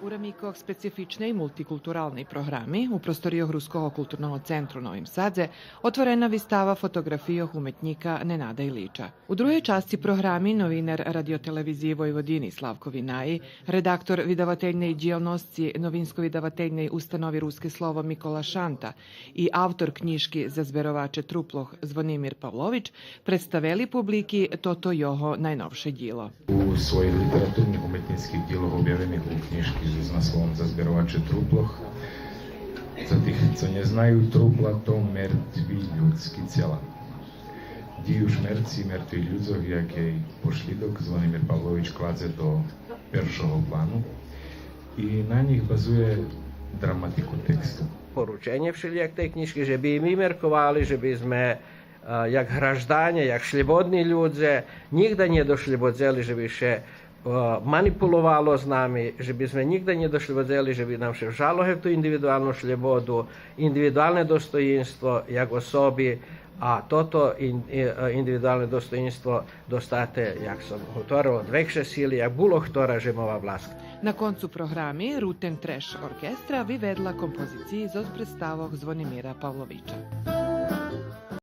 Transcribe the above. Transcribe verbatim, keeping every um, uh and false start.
У рамикох специфичней мултикултуралней програми у просторийох Руского културного центру у Новим Садзе отворена вистава фотоґрафийох уметнїка Ненада Илича. У другей часци програми новинар Радио-телевизиї Войводини Славко Винаї, редактор видавательней дїялносци Новинско-видавательней установи Руске слово Микола Шанта и автор кнїжки Зазбероваче труплох Звонимир Павлович представели публики тото його найновше дїло. У своїх литературних уметнїцких дїлох обявених у кнїжки з насловом Зазбероваче труплох, за тих цо нє знаю, трупла то мертви людски цела. Дїю шмерци мертвих людзох, як єй пошлїдок Звонимир Павлович кладзе до першого плану и на нїх базує драматику тексту. Порученє вшелїяк тей кнїжки, же би и ми мерковали, же би зме, е, як гражданє, як шлєбодни людзе, нїґда нє дошлєбодзели же би ше, е, манипуловало з нами, же би зме нїґда нє дошлєбодзели же би нам ше вжало гевту индивидуалну шлєбоду, индивидуалне достоїнство як особи, а тото ин-, и-, е, индивидуалне достоїнство достате, як сом говорел, од векше сили, як було хтора жемова власт. На концу програми Рутен Треш оркестра виведла композициї зоз представох Звонимира Павловича.